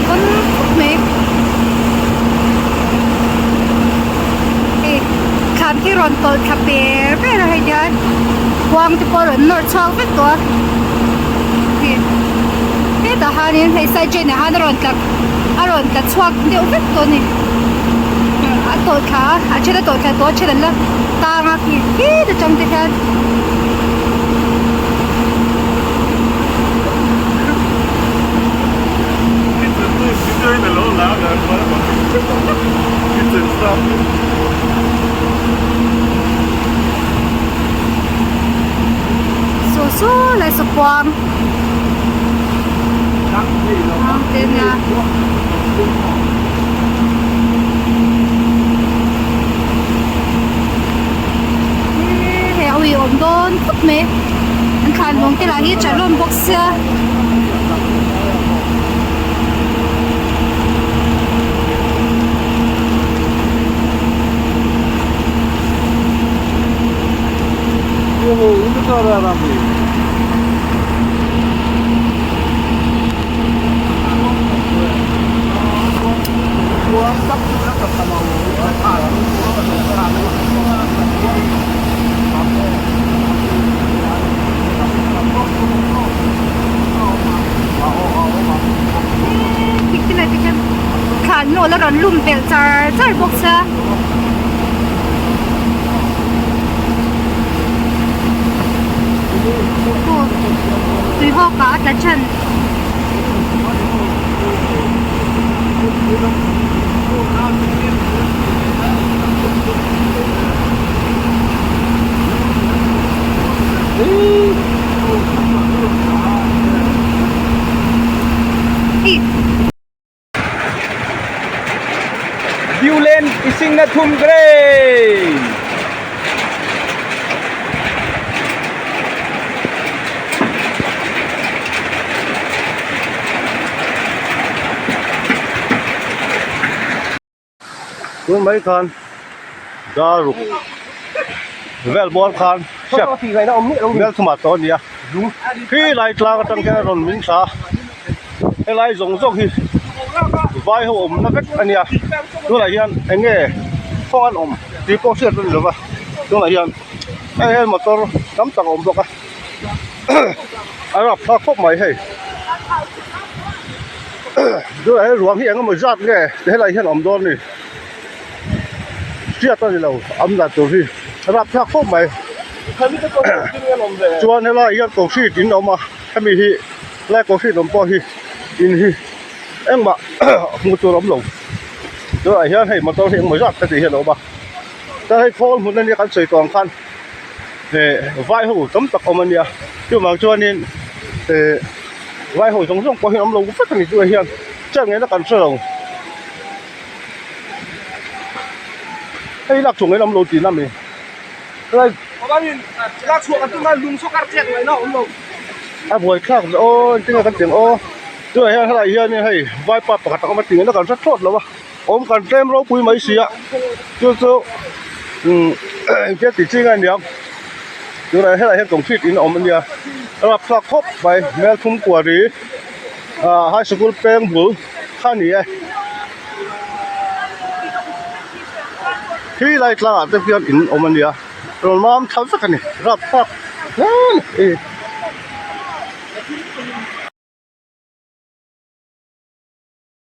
dawn khawp mai hei thlan khi rawn tawlh thla per per a hei hian khuang te pawh a rawn nawr chhuak vek tawh a hei hetah hianin hei side drain ah hian a rawn tla a rawn tla chhuak deuh vek tawh a ni a tawlh thla a a then a tawlh thla tawh a then an la tang a khi khit atang te hian. Saw saw lai saw kuang te nia hei a ui awm dawn khawp mai an thlan lawng te lah hi tha hlawm bawk sia. Thlan nawl a rawn lum belh char char bawk sia. Tui hawk ah a tla than. Viewland isingna thumkre. Tun mai khan daruk vel bawr khan step mel thumah tawh a ni a khi lai tlang atang hian a rawn min thla a helai zawng zawng hi vai ho awmna vek a nia tunah hian eng nge kawng an awm tih pawh hriat a ni lova tunah hian hei hian motor tam tak a awm bawk a a rapthlak khawp mai hei. Tunah hian ruang hi eng emaw zat nge helai hian a awm dawn a ni hriat a ni lo awm dan tur hi a rapthlak khawp mai chuan helai hian concrete in a awm a hemi hi helai concrete awm pawh hi in hi engmah hmuh tur a awm lo tunah hian hei motor hi engemaw zat heti hian a awm a chuan hei khawl hmun ania kan sawi tawh ang khan eh vai ho tam tak awm ania chuvang chuanin eh. Vai ho zawng zawng pawh hi an awm lo vek a ni chu hian chet ngaihna kan hre lo hei lak chhuah ngaihna awm lo tihna mi helai a buai thlak zawh aw engtin nge kan tih ang aw tunah hian helai hianin hei vaipa pakhat a awm a tih ngaihna kan hre thlawt lo a awm kan tlem ropui mai si a chu chu umm engtia tih chi nge aniang tunah helai hian concrete in a awm ania a rapthlak khawp mai hmel thum kuari ah high sikul peng bul kha a ni e khi lai tlangah te hian in awm ania rawn mam thla vek a ni rapthlak hle a ni.